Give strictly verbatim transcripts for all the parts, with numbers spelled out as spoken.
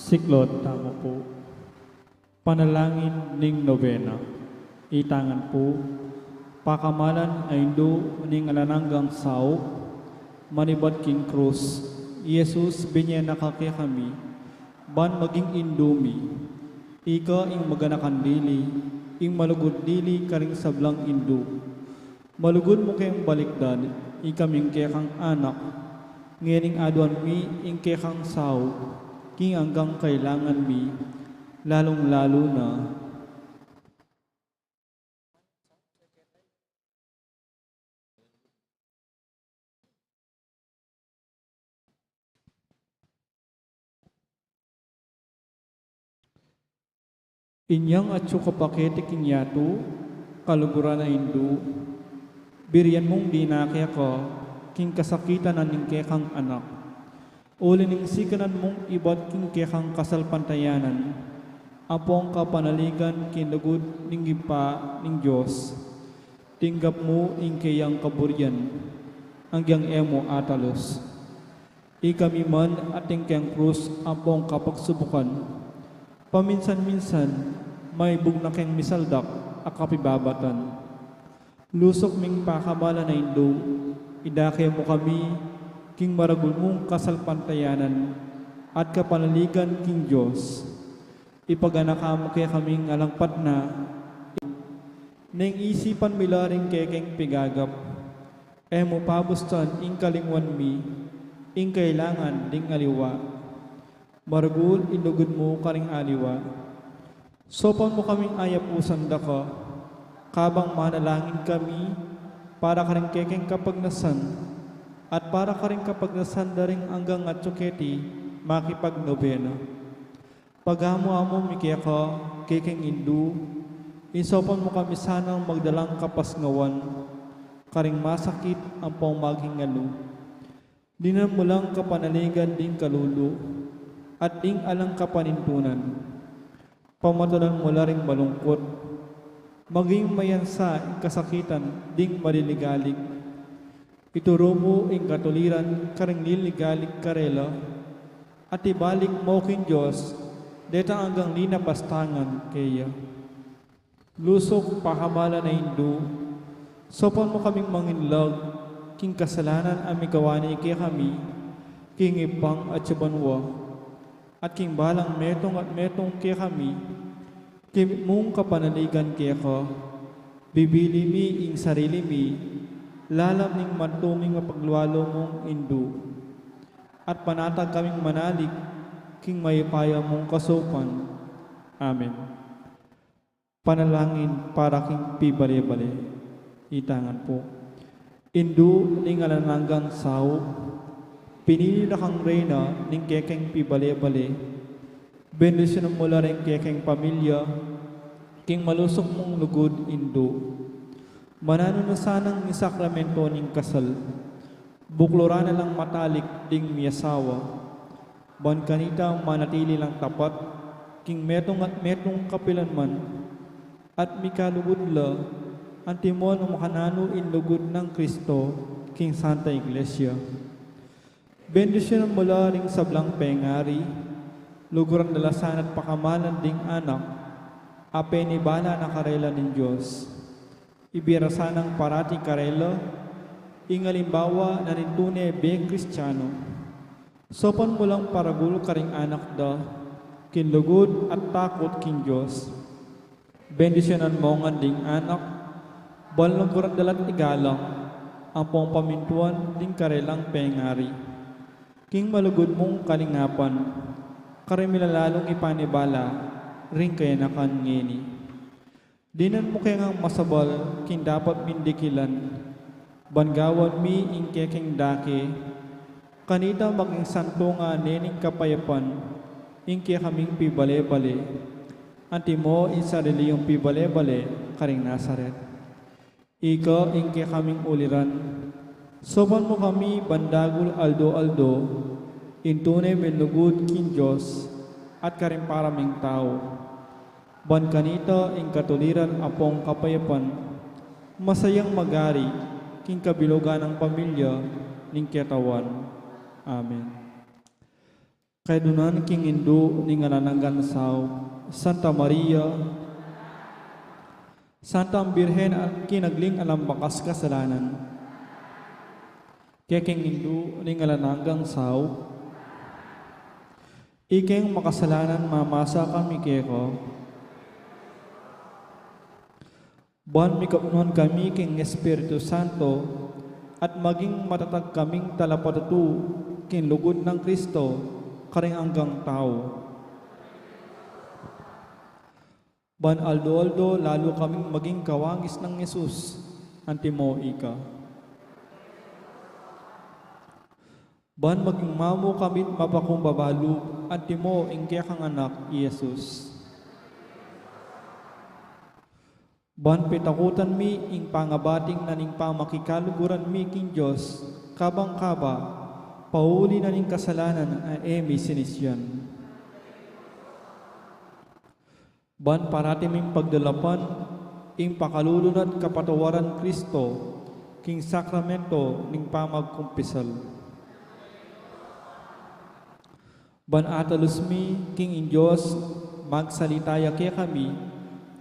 Siklaud tamu pu. Panalangin ning Nobena. Itangan pu, pakamalan a Indu ning alang anggang saup, manibat king krus, i Jesus, binie na ka kekami, ban maging Indu mi. Ika ing maganakan dili, ing malugud dili karing sablang Indu. Malugud mu keng balikdan, ikaming kekang anak, ngening aduan mi ing kekang saup, king anggang kailangan mi, lalung-lalu na inyang atyu ka pa keti king yatu, kaluguran a Indu, birian mung dinake ka king kasakitan ning kekang anak. Uli ning sikanan mung ibat king kekang kasalpantayanan, ampong kapanaligan king lugud ning Ibpa ning Dios, tinggap mu ing keyang kaburian, anggang e mu atalus. Ikami man atin keng krus ampong kapagsubukan, paminsan-minsan, maibug na keng misaldak a kapibabatan. Lusuk ming pakamalan a Indu, idake mu kami king maragul mung kasalpantayanan at kapanaligan king Dios. Ipaganaka mu kekaming alang patna, neng isipan mi la ring kekeng pigagap. E mu pabustan ing kalingwan mi, ing kailangan ding aliwa. Maragul ing lugud mu karing aliwa. Saupan mu kaming ayapusan da ka, kabang manalangin kami para karing kekeng kapagnasan, at para karing kapagnasan da ring anggang atyu keti makipagnobena. Pagamu-amu mi keka, kekeng Indu, ing saupan mu kami sanang magdalang kapasnawan karing masakit ampong maging alu. Dinan mu lang kapanaligan ding kalulu at ding alang kapanintunan. Pamatulan mu la ring malungkut, maging mayansa ing kasakitan ding maliligalig. Ituru mu ing katuliran karing liligalig karela, at ibalik mu king Dios detang anggang linapastangan keya. Lusuk pakamalan a Indu, saupan mu kaming manginlag king kasalanan a migawa ne kekami king Ibpang atsu banua, at king balang metung at metung kekami, king mung kapanaligan keka, bibili mi ing sarili mi lalam ning mantuming mapaglualu mung Indu, at panatag kaming manalig king mayupaya mung kasaupan. Amen. Panalangin para king pibale-bale. Itangan pu. Indu ning alang anggang saup, pinili na kang reyna ning kekeng pibale-bale. Bendisyunan mu la ring kekeng pamilya king malusuk mung lugud, Indu. Mananu na sanang ing sakramento ning kasal. Bukluran na lang matalik ding miasawa, ban kanita manatili lang tapat king metung at metung kapilanman, at mikalugud la, antimo nung makananu ing lugud nang Kristo king Santa Iglesia. Bendisyunan mu la ring sablang pengari, luguran da la sana't pakamalan ding anak a penibala na karela ning Dios. Ibie ra sanang parati karela ing alimbawa na ning tune bie Kristiano. Saupan mu lang paragul karing anak da king lugud at takut king Dios. Bendisyunan mu ngan ding anak, ban luguran da la't igalang ampong pamintuan ding karelang pengari king malugud mung kalingapan, karing milalalung ipanibala ring kayanakan ngeni. Dinan mu ke ngang masabal king dapat ming dikilan, ban gawan mi ing kekeng dake, kanita maging santungan ne ning kapayapan ing kekaming pibale-bale, antimo ing sarili yung pibale-bale karing Nazaret. Ika ing kekaming uliran, saupan mu kami ban dagul aldo-aldo ing tune ming lugud king Dios at karing para ming tau. Ban kanita ing katuliran ampong kapayapan, masayang magari king kabilugan nang pamilya ning ketawan. Amen. Kaidunan king Indu ning Alang Anggang Saup, Santa Maria, Santang Birhen a kinagling alang bakas kasalanan, kekeng Indu ning Alang Anggang Saup, ikeng makasalanan mamasa kami keka. Ban mikapnuan kami king Espiritu Santo, at maging matatag kaming talapatutu king lugud nang Kristo, karing anggang tau. Ban aldo-aldo lalu kaming maging kawangis nang Jesus, antimo ika. Ban maging mamu kami't mapakumbaba lub, antimo ing kekang Anak, i Jesus. Ban pitakutan mi ing pangabating na ning pamakikaluguran mi king Dios, kabang kaba, pauli na ning kasalanan a e mi sinisian. Ban parati ming pagdalapan ing pakalulu na't kapatawaran Kristo, king sakramento ning pamagkumpisal. Ban atalus mi king ing Dios, magsalita ya kekami,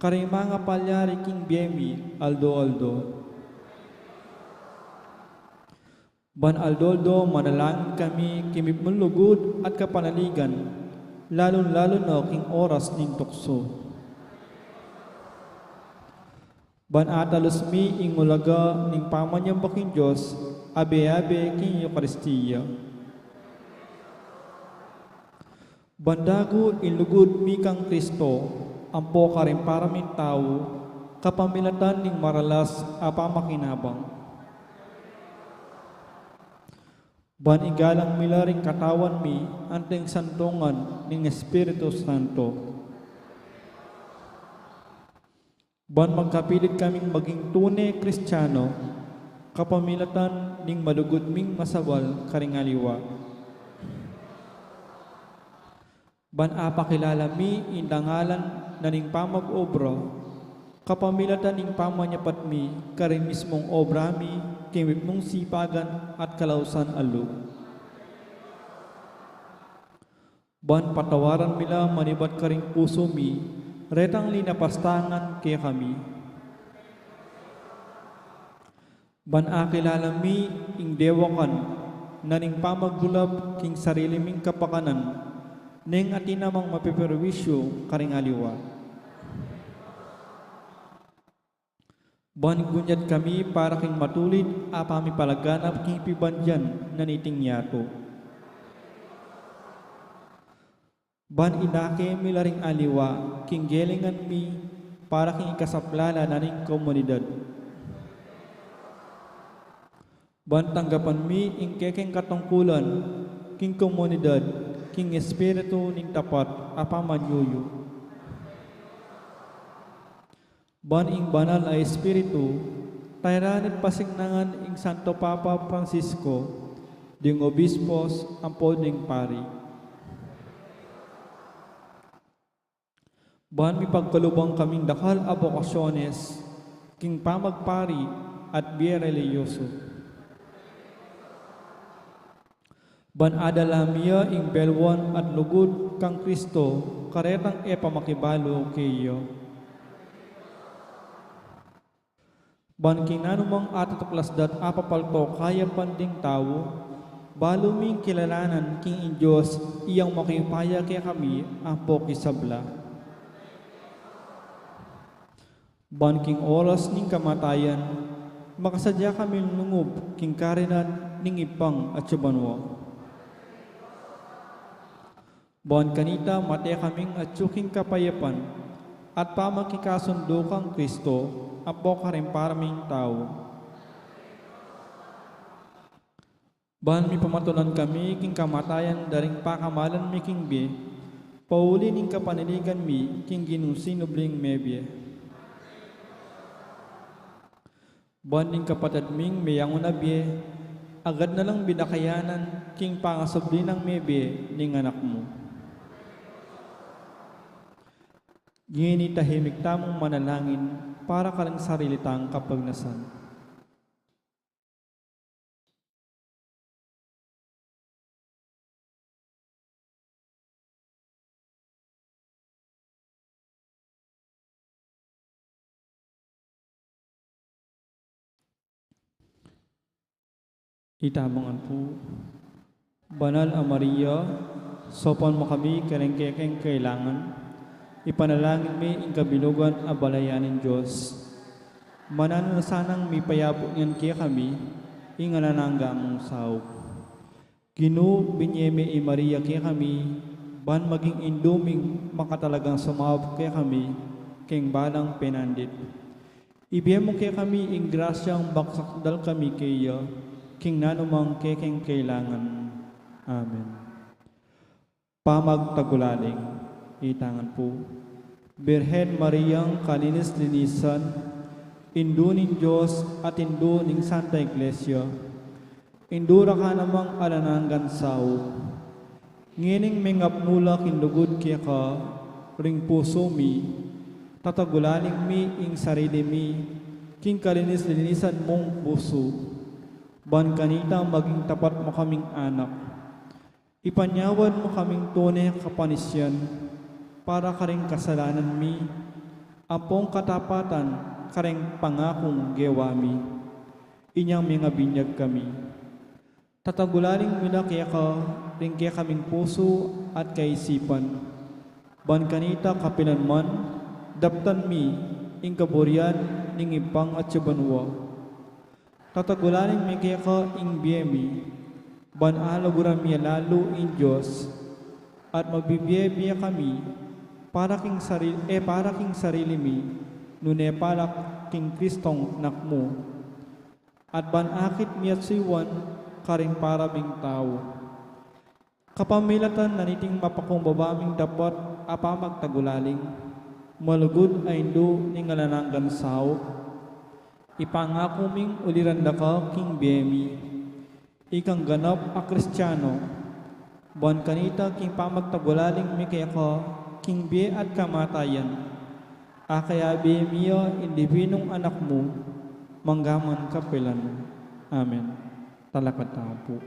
karing mangapalyari king bie mi aldo-aldo. Ban aldo-aldo manalangin kami king mipnung lugud at kapanaligan, lalung-lalu na king oras ning tuksu. Ban atalus mi ing ulaga ning pamanyamba king Dios, abe-abe king Eukaristia. Ban dagu ing lugud mi kang Kristo, ampo karing para ming tau, kapamilatan ning maralas a pamakinabang. Ban igalang mi la ring katawan mi anting santungan ning Espiritu Santo. Ban magkapilit kaming maging tune Kristiano, kapamilatan ning malugud ming masabal karing aliwa. Ban apakilala mi ing dangalan na ning pamag-obra, kapamilatan ning pamanyapat mi karing mismung obra mi king mipnung sipagan at kalausan a lub. Ban patawaran mi la manibat karing pusu mi retang linapastangan kekami. Ban akilala mi ing dewakan na ning pamaglulap king sarili ming kapakanan, neng atin namang mapeperwisyu karing aliwa. Ban gunyat kami para king matulid a pamipalaganap king pibandian na niting yatu. Ban inake mi la ring aliwa king gelingan mi para king ikasapla la na ning komunidad. Ban tanggapan mi ing kekeng katungkulan king komunidad king espiritu ning tapat a pamanyuyu. Ban ing Banal a Espiritu, tayran at pasiknangan ing Santo Papa Francisco, ding obispos, ampo ding pari. Ban mipagkaluban kaming dakal a bokasyones king pamagpari at bie relihiyoso. Ban adala mi ya ing belwan at lugud kang Kristo karetang e pamakibalu keya. Ban king nanumang atatuklas dat apapalto kayapan ding tau, balu ming kilalanan king ing Dios iyang makiupaya kekami ampo king sabla. Ban king oras ning kamatayan, makasadya kaming lungub king karinan ning Ibpang atsu banua. Ban kanita mate kaming atsu king kapayapan at pamagkikasundu kang Kristo ampo karing para ming tau. Ban mipamatulan kami king kamatayan da ring pakamalan mi king bie, pauli ning kapanaligan mi king Ginung sinubling mebie. Ban ding kapatad ming meyangu na bie, agad na lang binakayanan king pangasubli nang mebie ning Anak mu. Ngeni tahimik tamung manalangin para karing sarili tang kapagnasan. Itabangan pu. Banal a Maria, saupan mu kami kareng kekeng kailangan, ipanalangin mi ing kabilugan a balayan ning Dios. Mananu na sanang mipayabut ngan kekami ing alang angga mung saup. Ginu, binie me i Maria kekami, ban maging indu ming makatalagang sumaup kekami keng balang penandit. Ibie mu kekami ing grasyang magsakdal kami keya king nanumang kekeng kailangan. Amen. Pamagtagulaling. Itangan pu. Birhen Mariang kalinis-linisan, Indu ning Dios at Indu ning Santa Iglesia, Indu ra ka namang alang anggang saup. Ngening mengapnu la king lugud keka ring pusu mi, tatagulaling mi ing sarili mi king kalinis-linisan mung pusu, ban kanita maging tapat mu kaming anak. Ipanyawad mu kaming tune kapanisian para karing kasalanan mi, ampong katapatan karing pangakung gewa mi. Inyang mengabinyag kami. Tatagulaling mi la keka ring kekaming pusu at kaisipan, ban kanita kapilan man daptan mi ing kaburian ning Ibpang atsu banua. Tatagulaling mi keka ing bie mi, ban aluguran mi lalu ing Dios, at magbibie-bie kami para king sarili, e para king sarili mi, nune para king Kristong Anak mu. At ban akit mi at suyuan karing para ming tau. Kapamilatan na niting mapakumbaba ming dapat a pamagtagulaling, malugud a Indu ning alang anggang saup, ipangaku ming uliran da ka king bie mi. Ikang ganap a Kristiano, ban kanita king pamagtagulaling mi keka king bie at kamatayan, akayabe mi ya ing Dibinung Anak mu, mangga man kapilan. Amen. Talakad tamu pu.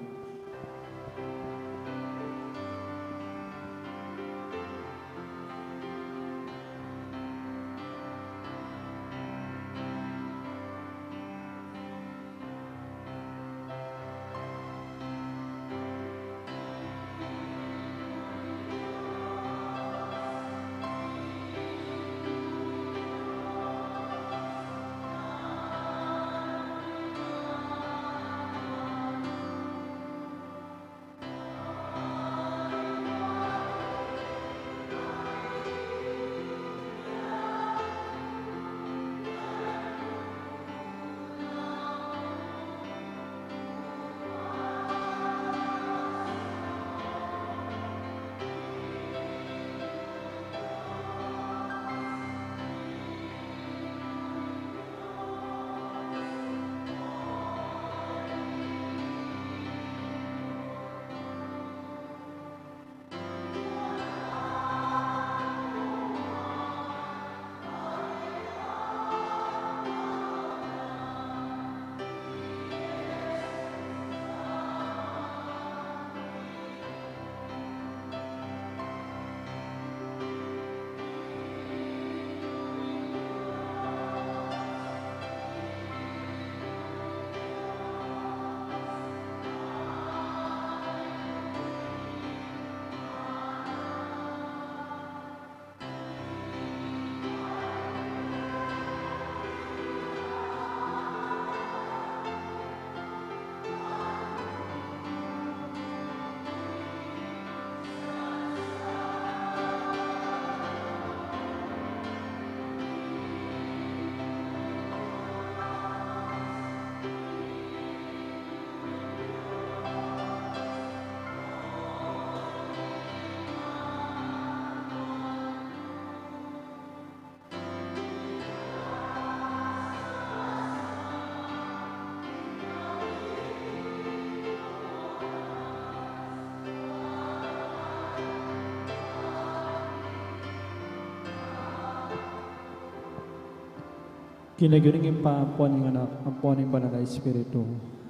King lagyu ning Ibpa, ampon ning Anak, ampon ning Banal a Espiritu.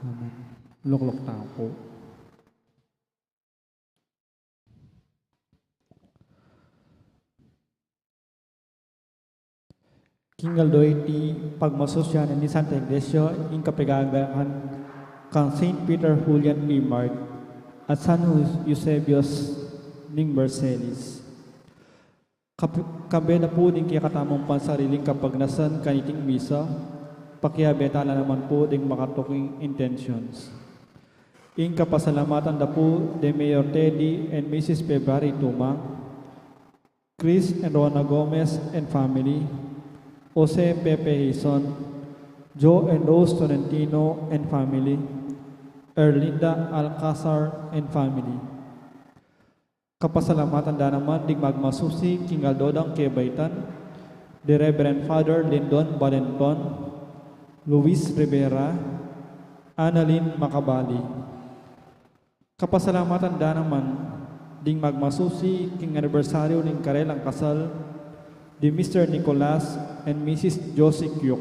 Amen. Lukluk tamu pu. King aldo iti, pagmasusyan ning Santa Iglesia ing kapaganakan kang Saint Peter Julian Imard, at San Eus-, Eusebius ning Vercelli. Kap-, kambe na pu ding kekatamung pansariling kapagnasan kaniting misa, pakiabe tala naman pu ding makatuking intentions. Ing kapasalamatan da pu de Mayor Teddy and Missus February Tumang, Chris and Rona Gomez and family, Jose Pepe Hizon, Joe and Rose Tolentino and family, Erlinda Alcazar and family. Kapasalamatan da naman ding magmasusi king aldo dang kebaitan, the Reverend Father Lindon Balenton, Luis Rivera, Annalyn Macabali. Kapasalamatan da naman ding magmasusi king anibersaryu ning karelang kasal, di Mister Nicolas and Missus Josie Kyuk.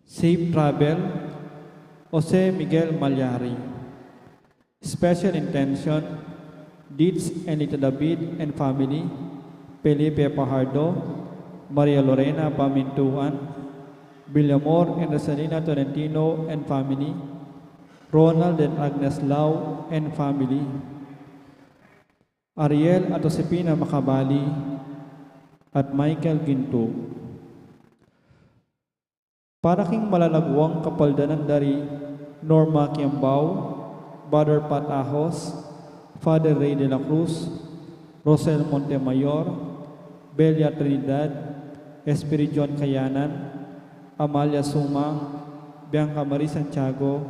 Safe travel, Jose Miguel Malyari. Special intention, Dids and Lita David and family, Felipe Fajardo, Maria Lorena Pamintuan, Villamor and Rosalina Tolentino and family, Ronald and Agnes Lau and family, Ariel at Josefina Macabali, at Michael Ginto. Para king malalaguang kapaldanan da ri Norma Kiambao, Father Pat Ahos, Father Ray de la Cruz, Rosel Montemayor, Belia Trinidad, Espiridion Kayanan, Amalia Sumang, Bianca Marie Santiago,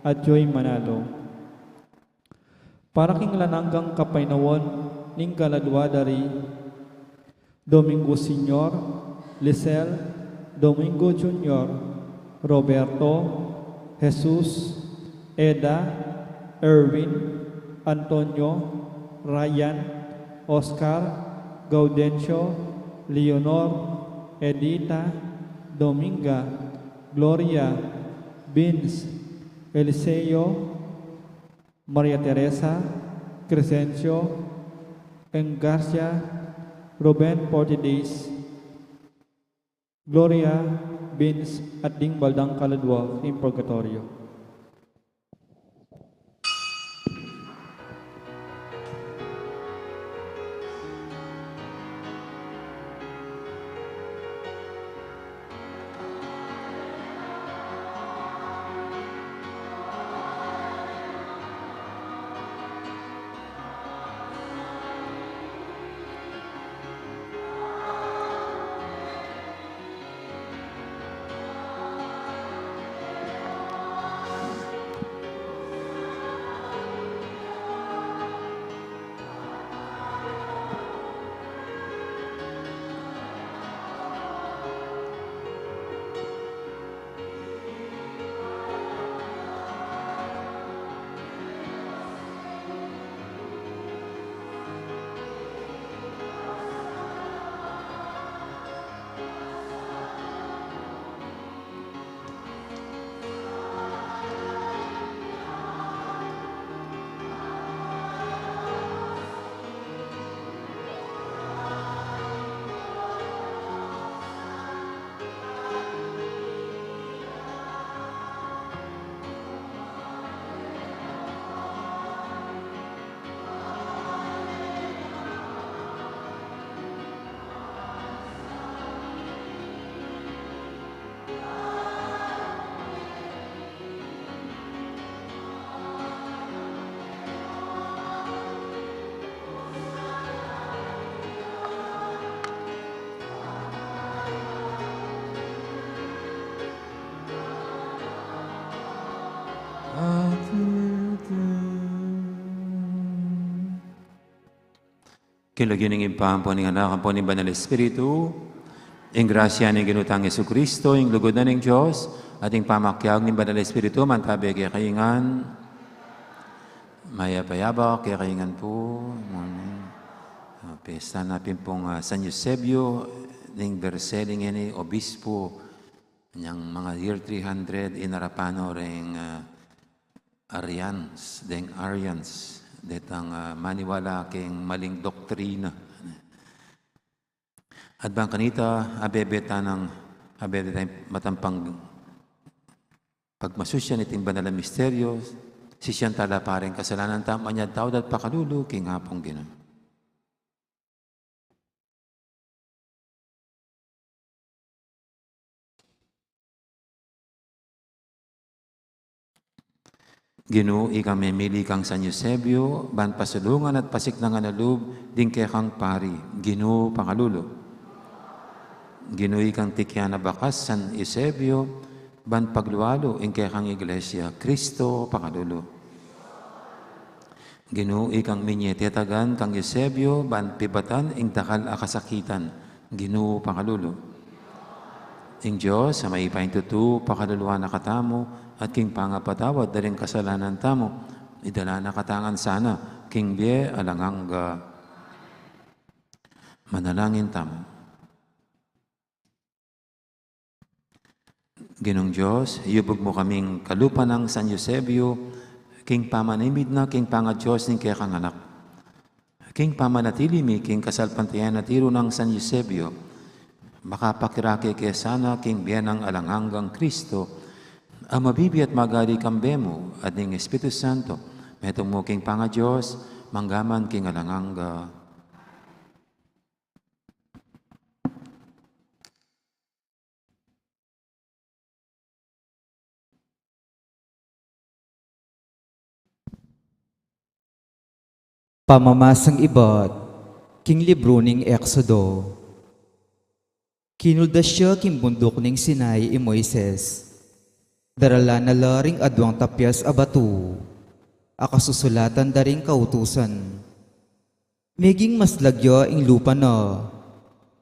at Joy Manalo. Para king alang anggang kapaynawan ning kaladua da ri Domingo Senior, Lisel, Domingo Junior, Roberto, Jesus, Eda, Erwin, Antonio, Ryan, Oscar, Gaudencio, Leonor, Edita, Dominga, Gloria, Vince, Eliseo, Maria Teresa, Crescencio, Engarcia, Ruben Portides, Gloria, Vince, at ding baldang kaladua king purgatoryo. King lagyu ning Ibpa, ampo ning Anak, ampo ning Banal Espiritu, ing grasya ning Ginu tang Jesucristo, ing lugud na ning Dios, at ing pamakiabe ning Banal Espiritu, mantabe kekayu ngan. Mayap a abak kekayu ngan pu. Amen. Ah, pesta na pin pung, ah, San Eusebio ning Vercelli ngeni, obispo, inyang mga year three hundred, inarapan no reng, ah, Arians, deng Arians, detang, ah, maniwala keng maling doktrina. At bang kanita, abebe ta nang, abebe tang matampang Pagmasusyan iting banal a misteryo, sisian tala pa ring kasalanan tamu, manyad tawad at pakalulu king Apung Ginu. Ginu, ikang memili kang San Eusebio, ban pasulungan at pasiknangan a lub ding kekang pari. Ginu, pakalulu. Ginu, ikang tikian a bakas San Eusebio, ban paglualu ing kekang iglesia. Kristo, pakalulu. Ginu, ikang minie tetagan kang Eusebio, ban pibatan ing dakal a kasakitan. Ginu, pakalulu. Ing Dios a mayupayang tutu, pakaluluan na katamu, at king pangapatawad da ring kasalanan tamu, idala na katamu ngan sana king bie alang angga. Manalangin tamu. Ginung Dios, yubug mu kaming kalupa nang San Eusebio, king pamanimid na king pangadios ning kekang anak. King pamanatili mi king kasalpantayanan a tiru nang San Eusebio, makapakirake ke sana king bie nang alang anggang Kristo, a mabibie at magari kambe mu at ning Espiritu Santo, metung mu king pangadios, mangga man king alang angga. Pamamasang ibat king libru ning Eksodo. Kinuldas ya king bunduk ning Sinai i Moises. Daralan na la ring aduang tapias a batu a kasusulatan da ring kautusan. Meging maslag ya ing lupa na,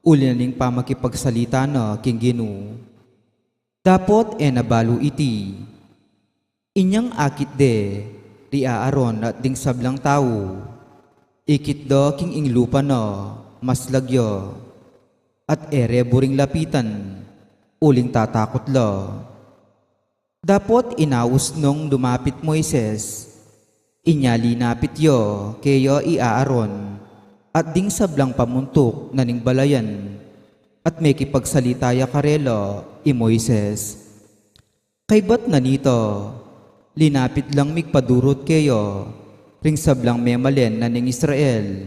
uli na ning pamakipagsalita na king Ginu. Dapot e na balu iti. Inyang akit de ri Aaron at ding sablang tau, ikit da king ing lupa na maslag ya, at e re buring lapitan, uling tatakut la. Dapot inaus nong lumapit Moises, inya linapit ya keya i Aaron, at ding sablang pamuntuk na ning balayan, at mekipagsalita ya karela i Moises. Kaybat na nita, linapit lang migpadurut keya ring sablang memalen na ning Israel,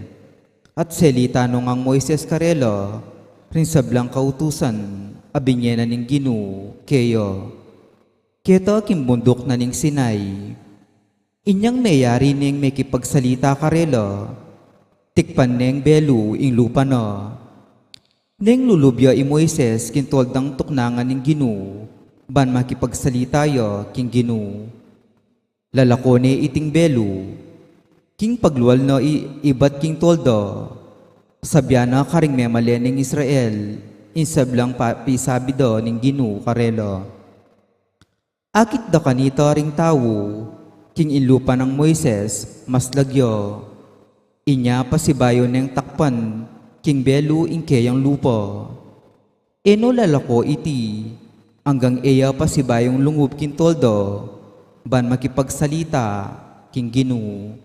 at selita no ngang Moises karela ring sablang kautusan a binie na ning Ginu keya. Keta king bunduk na ning Sinai. Inyang meyari neng mekipagsalita karela, tikpan neng belu ing lupa na. Neng lulub ya i Moises king toldang tuknangan ning Ginu, ban makipagsalita ya king Ginu. Lalako ne iting belu, king paglual na i-, ibat king tolda, sabian na karing memalen ning Israel ing sablang pa-, pisabi da ning Ginu karela. Akit da kanita ring tau, king ing lupa nang Moises, maslag ya. Inya pasibayu neng takpan king belu ing keyang lupa. E no lalako iti, anggang e ya pasibayung lungub king tolda, ban makipagsalita king Ginu.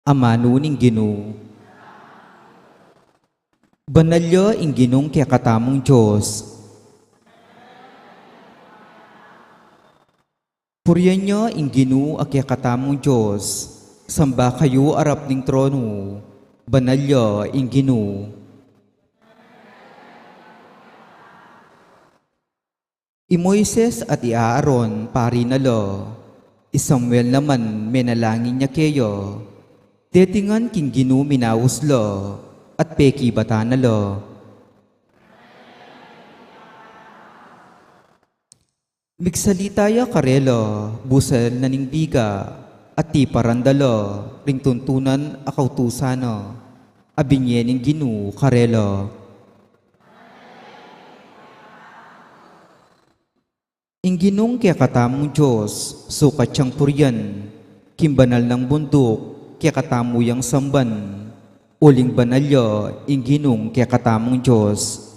Amanu ning Ginu. Banal ya ing Ginung kekatamung Dios. Purian ya ing Ginu a kekatamung Dios, samba kayu arap ning tronu, banal ya ing Ginu. I Moises at i Aaron, pari na la, i Samuel naman, menalangin ya keya. Deti ngan king Ginu minaus la, at pekibatan na la. Migsalita ya karela, busal na ning biga, at tiparan da la, ring tuntunan a kautusan na, a binie ning Ginu karela. Ing Ginung kekatamung Dios, sukat yang purian, king banal nang bunduk, kekatamu yang samban, uling banal ya ing Ginung kekatamung Dios.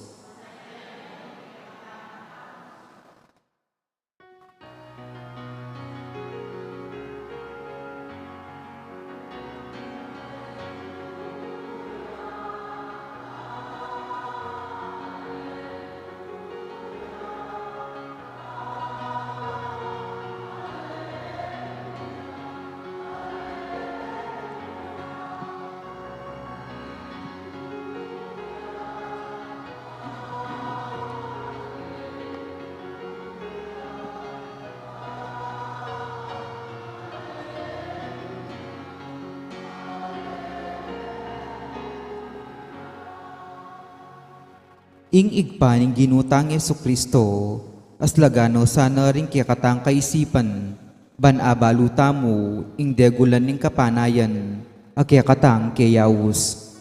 Ing Ibpa ning Ginu tang Jesucristo, aslagan no sana ring kekatang kaisipan, ban abalu tamu ing degulan ning kapanayan a kekatang keyaus.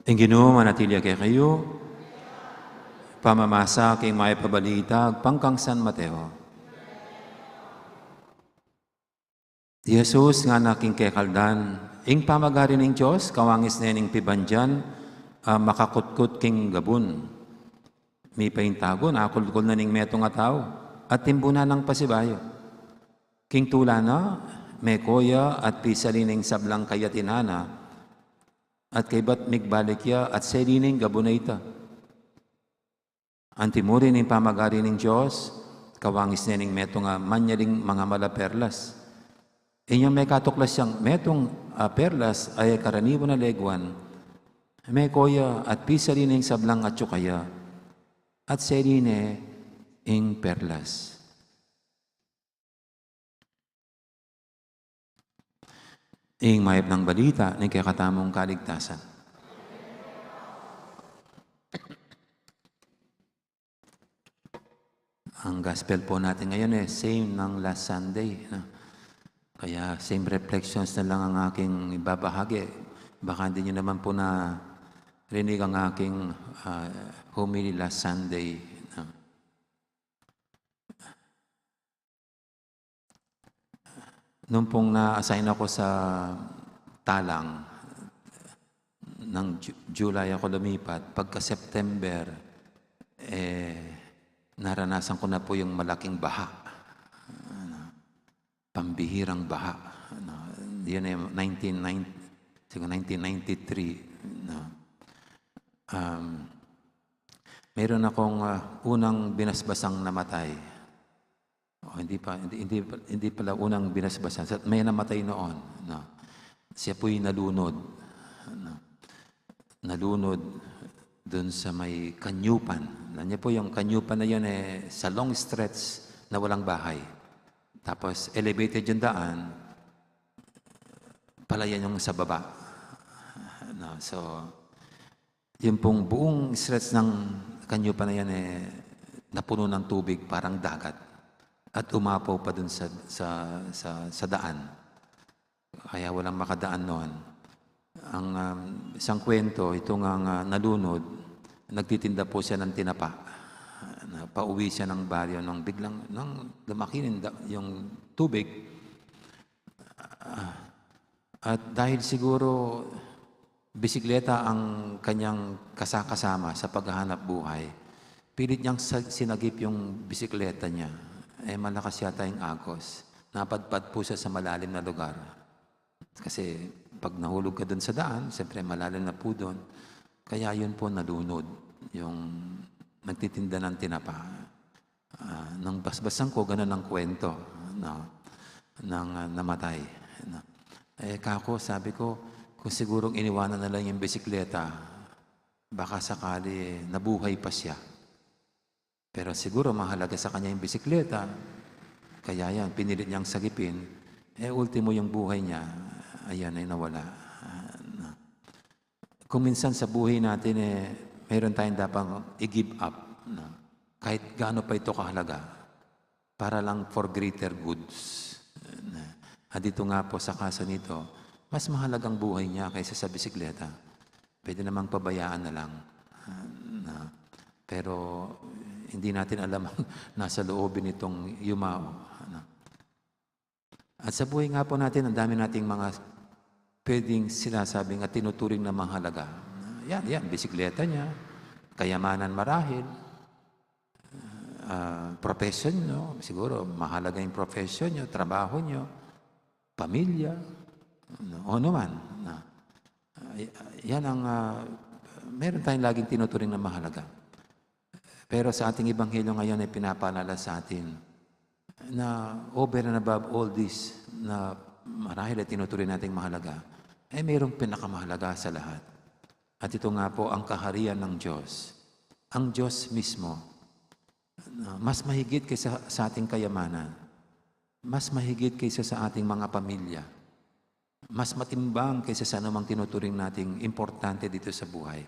Ing Ginu manatili ya kekayu. Pamamasa king Mayap a Balita agpang kang San Mateo. I Jesus ngana king kekaldan, ing pamagari ning Dios kawangis ne ning pibandian a makakutkut king gabun. Mipaintagun, akulkul na ning metung a tau, at timbunan nang pasibayu. King tula na, meko ya at pisali ne ing sablang kayatina na, at kaybat migbalik ya at seli ne ing gabun a ita. Antimurin ing pamagari ning Dios kawangis ne ning metung a manyaling mangamal a perlas. Inyang mekatuklas yang metung a perlas a e karaniwan a leguan, meko ya at pisali ne ing sablang atyu kaya, at seli ne ing perlas. Ing Mayap a Balita ning kekatamung kaligtasan. Ang gospel po natin ngayon, eh, same ng last Sunday, no? Kaya same reflections na lang ang aking ibabahagi. Baka hindi nyo naman po narinig ang aking, ah, homily last Sunday, no? Nung pong na-assign ako sa Talang, ng Ju-, July ako lumipat, pagka September, eh, naranasan ko na po yung malaking baha. Ano, pambihirang baha. Ano, yun ay nineteen ninety, siguro nineteen ninety-three, no? Um, meron akong, ah, unang binasbasang namatay. Oh, hindi pa, hindi, hindi pa, hindi pala unang binasbasan. Sa, may namatay noon, no? Siya po'y nalunod, no? Nalunod dun sa may kanyupan. Alam niyo po, yung kanyupan na yun, eh, sa long stretch na walang bahay. Tapos, elevated yung daan, palayan yung sa baba. No? So, yun pong buong stretch ng kanyupan na yan, eh, napuno ng tubig, parang dagat. At umapaw pa dun sa, sa, sa, sa daan. Kaya walang makadaan noon. Ang, um, isang kwento, ito nga, nga nalunod, nagtitinda po siya ng tinapa. Na, pauwi siya ng baryo nang biglang, nang lumaki yung da-, yung tubig. Ah, at dahil siguro bisikleta ang kanyang kasakasama sa paghahanap buhay, pilit niyang sa-, sinagip yung bisikleta niya. Eh, malakas yata yung agos. Napadpad po siya sa malalim na lugar. Kasi pag nahulog ka dun sa daan, siyempre malalim na po dun. Kaya yun po nalunod, yung nagtitinda ng tinapa. Ah, nung basbasan ko, ganun ang kwento, no, ng, ah, namatay, no. Eh, kako, sabi ko, kung sigurong iniwanan na lang yung bisikleta, baka sakali nabuhay pa siya. Pero siguro mahalaga sa kanya yung bisikleta, kaya yan, pinilit niyang sagipin, eh, ultimo yung buhay niya, ayan ay nawala. Ah, no. Kung minsan sa buhay natin, eh, meron tayong dapat i-give up, no? Kahit gaano pa ito kahalaga, para lang for greater goods. Na, ah, dito nga po sa kaso nito, mas mahalagang buhay niya kaysa sa bisikleta. Pwede namang pabayaan na lang. Ah, na, pero hindi natin alam ang nasa loobin nitong yumao, ano. At sa buhay nga po natin, ang dami nating mga pwedeng sinasabing at tinuturing na mahalaga. Yan, yan, bisikleta niya, kayamanan marahil, ah, profession nyo, siguro mahalaga yung profession nyo, trabaho nyo, pamilya, no, o naman. Na, ah, y-, yan ang, ah, meron tayong laging tinuturing na mahalaga. Pero sa ating ebanghelyo ngayon ay pinapaalala sa atin, na over and above all this na marahil ay tinuturing nating mahalaga, ay mayroong pinakamahalaga sa lahat. At ito nga po ang kaharian ng Diyos. Ang Diyos mismo, na mas mahigit kaysa sa ating kayamanan, mas mahigit kaysa sa ating mga pamilya, mas matimbang kaysa sa anumang tinuturing nating importante dito sa buhay.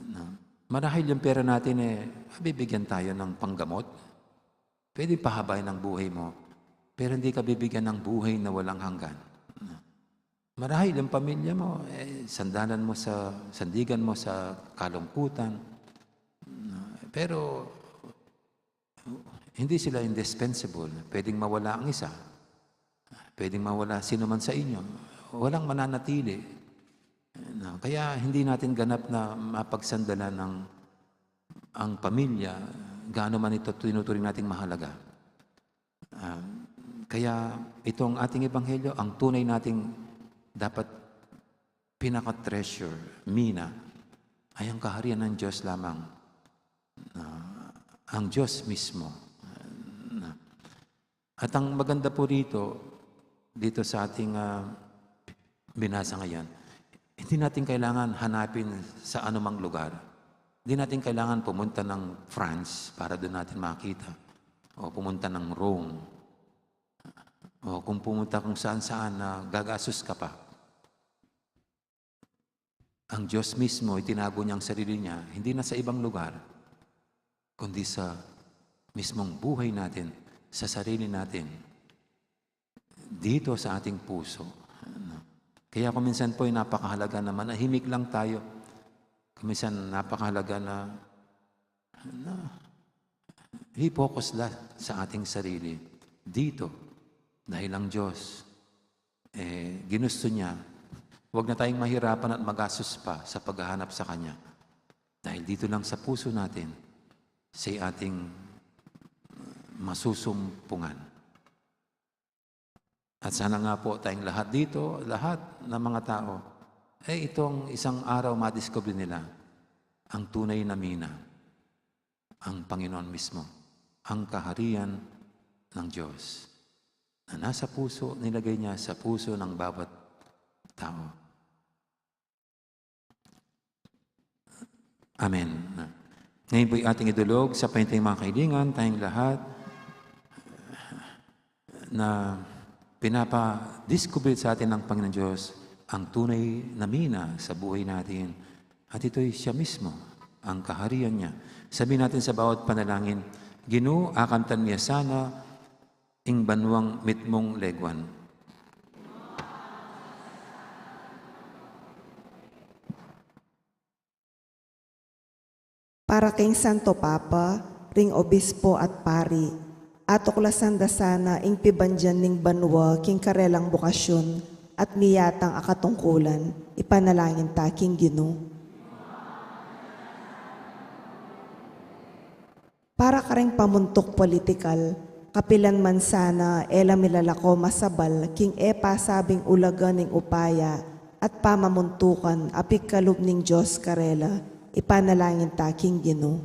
Na, marahil yung pera natin, eh, bibigyan tayo ng panggamot. Pwede pahabain ang buhay mo, pero hindi ka bibigyan ng buhay na walang hanggan. Marahil ang pamilya mo, eh, sandalan mo sa, sandigan mo sa kalungkutan. Pero hindi sila indispensable. Pwedeng mawala ang isa. Pwedeng mawala sino man sa inyo. Walang mananatili. Na, kaya hindi natin ganap na mapagsandalan ang, ang pamilya, gaano man ito tinuturing nating mahalaga. Ah, kaya itong ating ebanghelyo, ang tunay nating dapat pinaka-treasure, mina, ay ang kaharian ng Diyos lamang. Ah, ang Diyos mismo. Ah, at ang maganda po dito, dito sa ating, ah, binasa ngayon, hindi natin kailangan hanapin sa anumang lugar. Hindi natin kailangan pumunta ng France para doon natin makita. O pumunta ng Rome. O kung pumunta kung saan-saan na gagastos ka pa. Ang Diyos mismo, itinago niya ang sarili niya, hindi na sa ibang lugar, kundi sa mismong buhay natin, sa sarili natin, dito sa ating puso. Kaya kung minsan po ay napakahalaga na manahimik lang tayo. Kung minsan napakahalaga na, na i-focus la sa ating sarili. Dito, dahil ang Diyos, eh, ginusto niya, huwag na tayong mahirapan at magastos pa sa paghahanap sa Kanya. Dahil dito lang sa puso natin, siya ating masusumpungan. At sana nga po tayong lahat dito, lahat ng mga tao, eh, itong isang araw madiscover nila ang tunay na mina, ang Panginoon mismo, ang kaharian ng Diyos na nasa puso, nilagay niya sa puso ng bawat tao. Amen. Ngayon po'y ating idulog sa pahintang mga kaibigan, tayong lahat, na pinapadiscover sa atin ng Panginoon Diyos ang tunay na mina sa buhay natin. At ito'y siya mismo, ang kaharian niya. Sabihin natin sa bawat panalangin, "Ginu, akantan mi ya sana ing banuang mitmung leguan." Para king Santo Papa, ring obispo at pari, atuklasan da sana ing pibandian ning banua king karelang bokasyun at miyatang a katungkulan, ipanalangin ta king Ginu. Para karing pamuntuk politikal, kapilan man sana e la milalako masabal king e pasabing ulaga ning upaya at pamamuntukan a pigkalub ning Dios karela, ipanalangin ta king Ginu.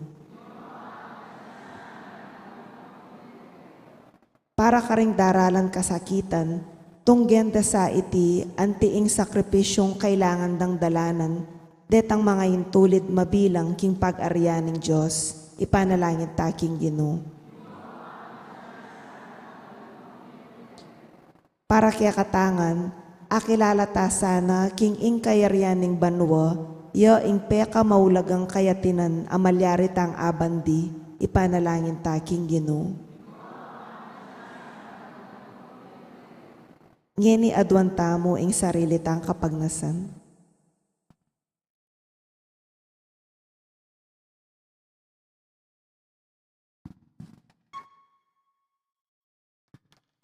Para karing daralan kasakitan, tunggen da sa iti anti ing sakripisyung kailangan dang dalanan, detang manga intulid mabilang king pag-aryan ning Dios, ipanalangin ta king Ginu. Para kekatangan, akilala ta sana king ing kayarian ning banua, ya ing pekamaulagang kayatinan a malyari tang abandi, ipanalangin ta king Ginu. Ngeni aduan tamu ing sarili tang kapagnasan.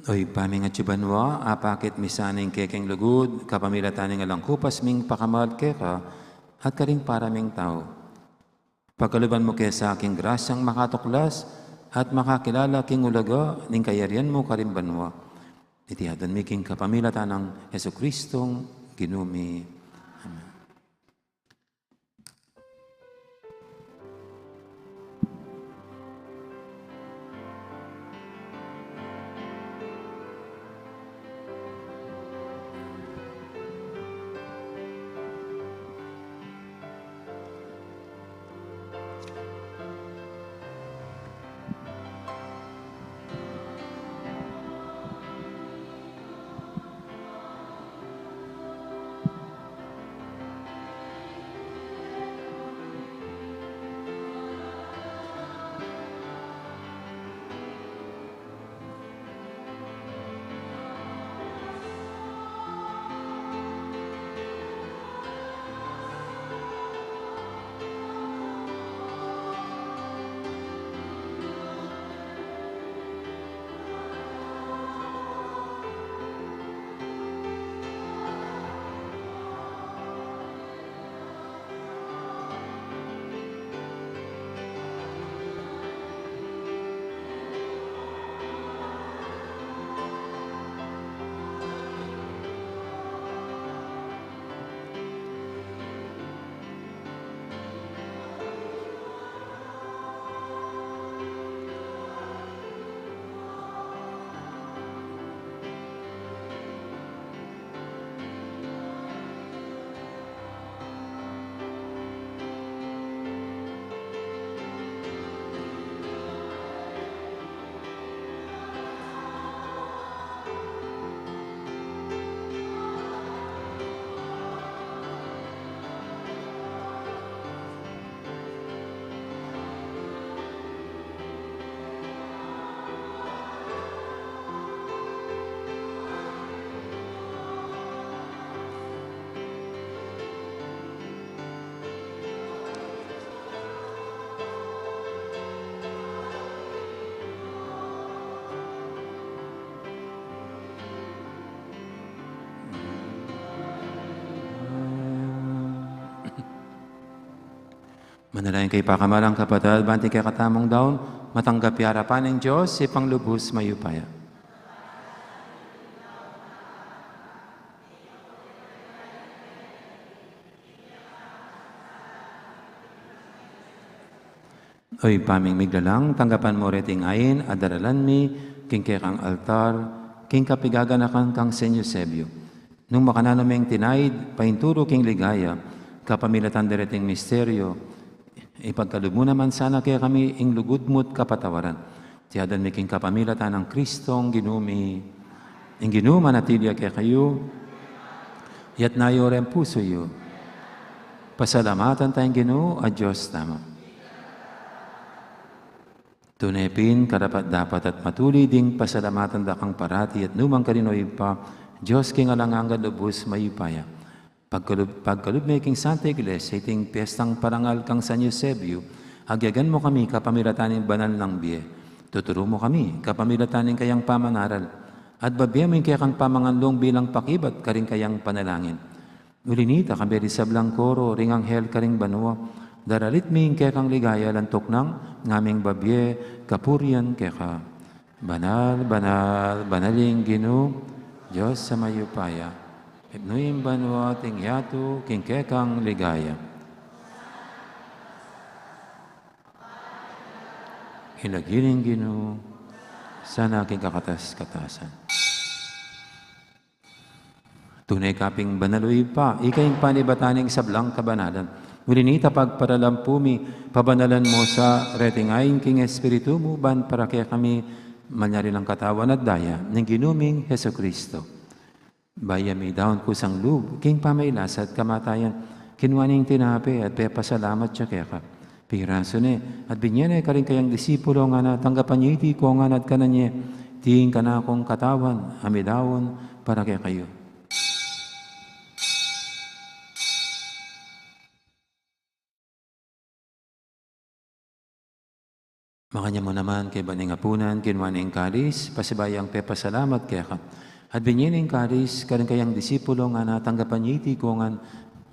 O Ibpa mi a atsu ka banua, apakit mi sana ing kekeng lugud kapamilatan ning alang kupas ming pakamahal keka at karing para ming tau. Pagkaluban mu ke sa king grasyang makatuklas at makakilala king ulaga ning kayarian mu karing banua. Iti aduan mi king kapamilatan nang Jesucristong Ginu mi. Amen. Manalangin kayu, pakamalan kung kapatad, ban ing kekatamung daun matanggap ya arapan ning Dios, Ibpang lubus mayupaya. O Ibpa ming miglalang, tanggapan mu reting ain a daralan mi king kekang altar, king kapigaganakan kang San Eusebio. Nung makananu meng tinaid painturu king ligaya kapamilatan dereting misteryo, ipagkalub mu naman sana kekami ing lugud mu't kapatawaran. Iti adwan mi king kapamilatan nang Kristong Ginu mi. Ing Ginu manatili ya kekayu. Iyatas yu reng pusu yu. Pasalamatan taya ing Ginu a Dios tamu. Tune pin, karapat-dapat at matulid ing pasalamatan da kang parati at nu man karin, O Ibpa, Dios king alang angga, lubus mayupaya. Pagkalub, pagkalub me king Santa Iglesia iting piestang parangal kang San Eusebio, agyagan mu kami kapamilatan ning banal nang bie. Tuturu mu kami kapamilatan ning kayang pamanaral, at babie mu ing kekang pamanganlung bilang pakibat karing kayang panalangin. Uli nita, kambe ding sablang koro ring anghel karing banua, daralit mi ing kekang ligaya, lantuk nang ngaming babie kapurian keka. Banal, banal, banal ing Ginu, Dios a mayupaya. Mipnu ing banua at ing yatu king kekang ligaya. Ing lagyu ning Ginu, sana king kakatas-katasan. Tune ka pin banal, O Ibpa, ika ing panibatan ning sablang kabanalan. Uli nita, pagparalampu mi, pabanalan mu sa reting ain king Espiritu mu, ban para kekami malyari lang Katawan at Daya ning Ginu ming Jesucristo. Bayu ya midaun kusang lub king pamagkasakit at kamatayan, kinua ne ing tinape at pepasalamat ya keka. Pirasu ne at binie ne karing kayang disipulo, ngana, tanggapan ye iti kongan at kanan ye, iti ing kanakung katawan a midaun para kekayu. Makanyan mu naman kaybat ning apunan, kinua ne ing kalis, pasibayu yang pepasalamat keka at binie ne ing kalis karing kayang disipulo, ngana, tanggapan ye iti kongan,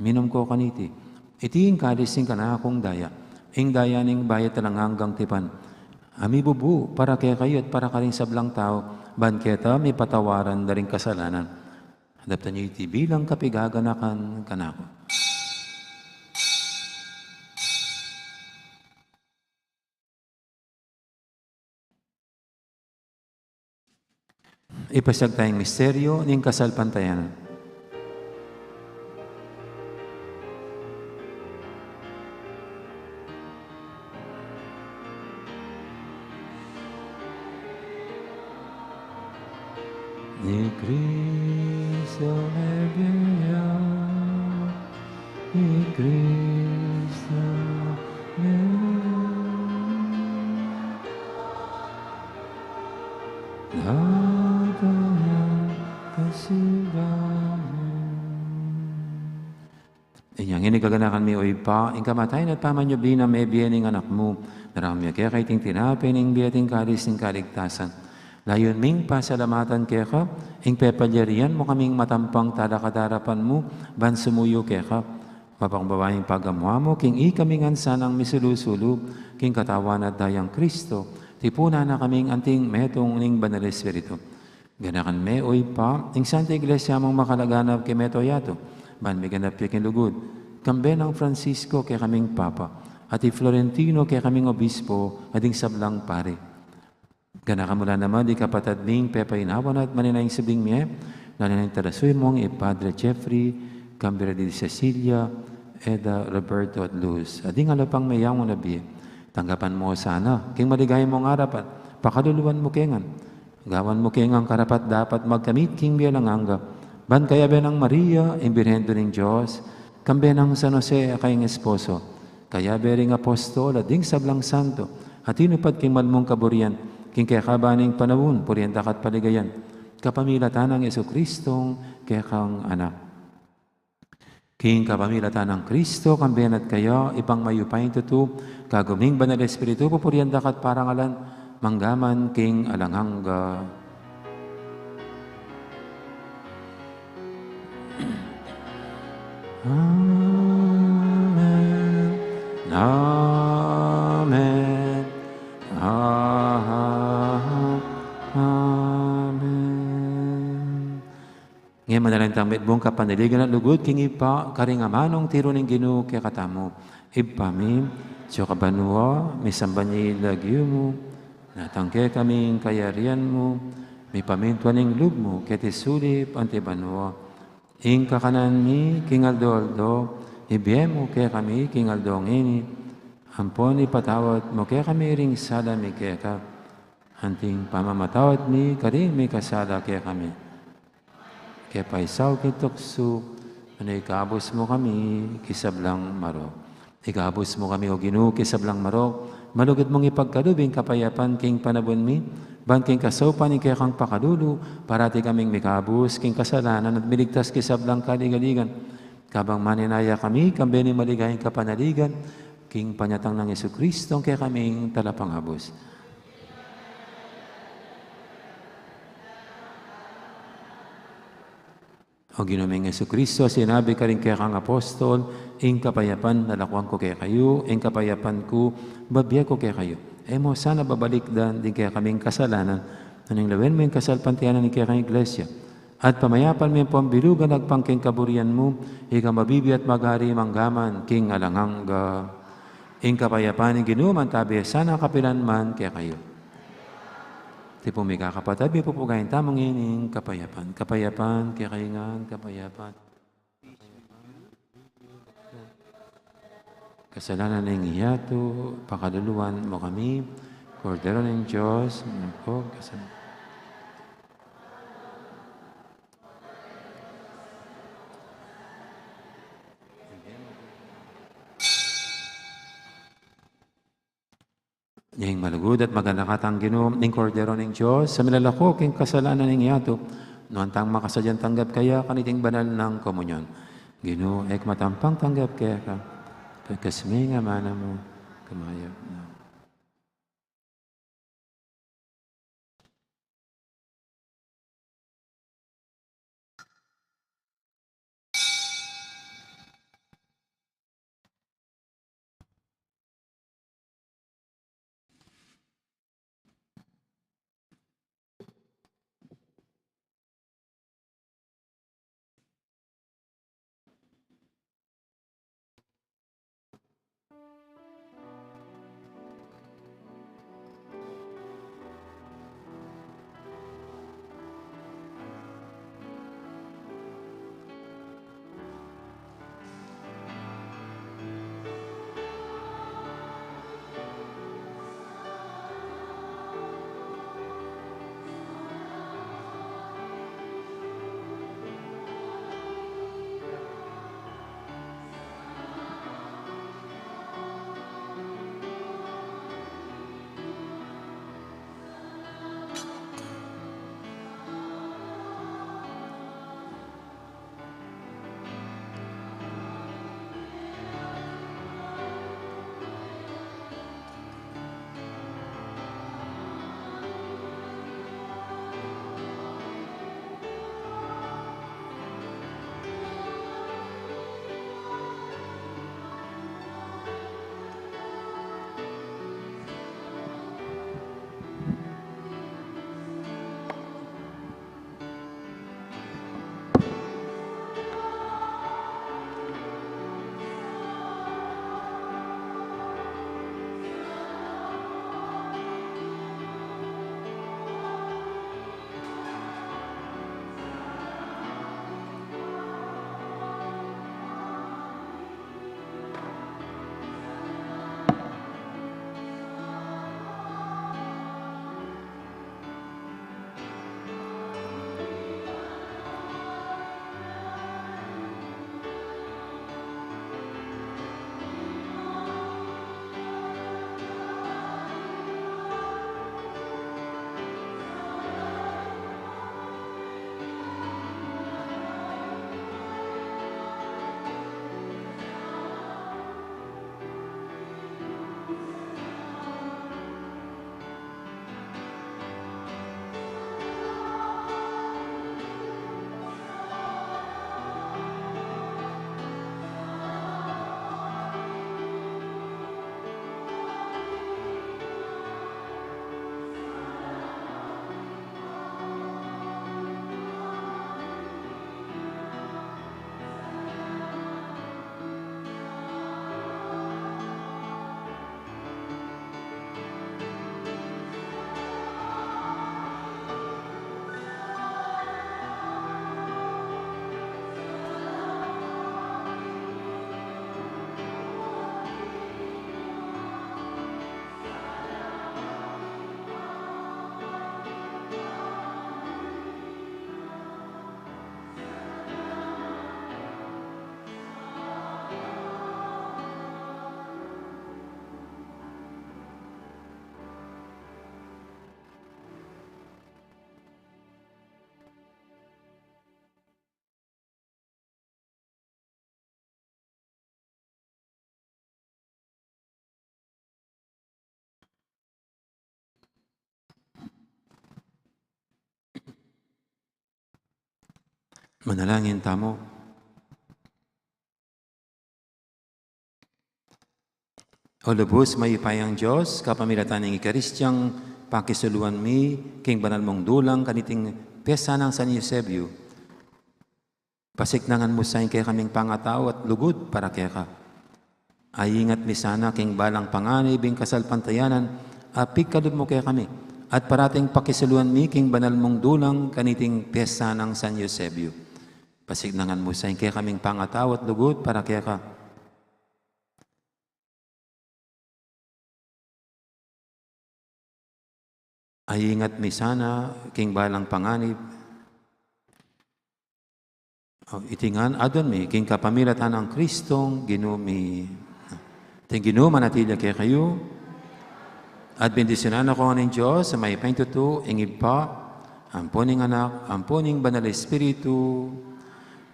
minum ko kaniti. Iti ing kalis ning kanakung daya, ing daya ning bayu at alang anggang tipan, a mibubu para kekayu at para karing sablang tau, ban keta mipatawaran da ring kasalanan. Daptan ye iti bilang kapigaganakan kanaku. Ipasiag taya ing misteryo ning kasalpantayanan. Ni Cristo mebie ya, ni Cristo mebie ya. Datang ya kasibayan. Inya ngeni gaganakan mi, O Ibpa, ing kamatayan at pamanyubli nang mebie ning Anak mu. Daraun mi keka iting tinape ning bie at ing kalis ning kaligtasan. Layun ming pasalamatan keka ing pepalyarian mu kaming matampang talakad king arapan mu ban sumuyu keka. Mapakbaba ing pagamu-amu king ikami ngan sanang misulu-sulu king Katawan at Dayang Cristo, tipunan na kaming anting metung ning Banal Espiritu. Ganakan me, O Ibpa, ing Santa Iglesia mung makalaganap king mabilug a yatu, ban miganap ya king lugud, kambe nang Francisco, kekaming Papa, at i Florentino, kekaming Obispo, at ding sablang pari. Ganakan mu la naman ding kapatad ming pepainawa na at manenaya king subling mie, lalo na ing talasuyu mung i Padre Jeffrey, kambe reng di Cecilia, Eda, Roberto, at Luz, at ding ala pang meyangu na bie. Tanggapan mu la sana king maligaya mung arapan, pakaluluan mu ke ngan. Gawan mu ke ngang karapat-dapat magkamit king bie alang angga, ban kayabe nang Maria, ing Birhen Indu ning Dios, kambe nang San Jose a kayang esposo, kayabe ring apostol at ding sablang santo a tinupad king mal mung kaburian, king kekaban ning panaun purian da ka at paligayan, kapamilatan nang Jesucristong kekang Anak. King kapamilatan nang Cristo, kambe na at kaya, Ibpang mayupayang tutu, kagum ning Banal Espiritu, pupurian da ka at parangalan, mangga man king alang angga. Amen. Amen. Manalangin tang mitmung kapanaligan at lugud king Ibpa, karing amanung tiru ning Ginu kekatamu. Ibpa mi, atsu ka banua, misamban ya ing lagyu mu, datang kekami ing kayarian mu, mipamintuan ing lub mu keti sulip anti banua. Ing kakanan mi king aldo-aldo, ibie mu kekami king aldo ngeni, ampon ipatawad mu kekami ring sala mi keka, anti ing pamamatawad mi karing mikasala kekami. E ke paisaul king tuksu, nune ikabus mu kami king sablang marok. Ikabus mu kami, O Ginu, king sablang marok, malugud mung ipagkalub ing kapayapan king panabun mi, ban king kasaupan ning kekang pakalulu, parati kaming mikabus king kasalanan at miligtas king sablang kaligaligan. Kabang manenaya kami, kambe ning maligayang kapanaligan, king panyatang nang Jesucristo, ing kekaming Talapangabus. O Ginu ming Jesucristo, sinabi karing kekang apostol, ing kapayapan lalakwan ku kekayu, ing kapayapan ku babie ku kekayu. E mu sana babalikdan ding kekaming kasalanan, nune lawen mu ing kasalpantayanan ning kekang Iglesia. At pamayapan me ampon bilugan agpang king kaburian mu, ika mabibie at magari manggaman king alang angga. Ing kapayapan ning Ginu mantabi sana kapilan man kekayu. Tipun mi kakapatad, mipupugayan tamu ngening kapayapan. Kapayapan kekayu ngan, kapayapan. Kasalanan ning yatu, pakaluluan mu kami, Kordero ning Dios, mapog kasalanan. Ing malugud at maganakang Ginu, ing Kordero ning Dios, a milalako king kasalanan ning yatu, nuan tang makasadyang tanggap kaya kaniting banal nang komunyon. Ginu, e ku matampang tanggap keka, pagkas ming amanu mu, kumayap na. Manalangin tamu. O lubus mayupayang Dios, kapamilatan ning Eukaristiang pakisuluan mi king banal mung dulang kaniting piyesta nang San Eusebio, pasiknangan mu sa ing kekaming pangatau at lugud para keka. Aingat mi sana king balang panganib ing kasalpantayanan a pigkalub mu kekami, at parating pakisuluan mi king banal mung dulang kaniting piyesta nang San Eusebio. Pasiknangan mu sa ing kekaming pangatau at lugud para keka. Aingat mi sana king balang panganib. O, iti ngan aduan mi king kapamilatan nang Kristong Ginu mi. Ing Ginu manatili ya kekayu. At bendisyunan na kayu ning Dios a mayupaya king tutu, ing Ibpa, ampo ning Anak, ampo ning Banal Espiritu.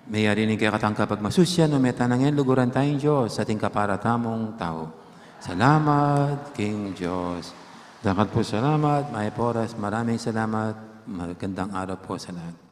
Meyari ne ing kekatang kapagmasusian, o meta na ngeni luguran taya ing Dios at ing kapara tamung tau. Salamat king Dios. Dakal pung salamat, mayap a oras, maraming salamat, magandang araw po sa lahat.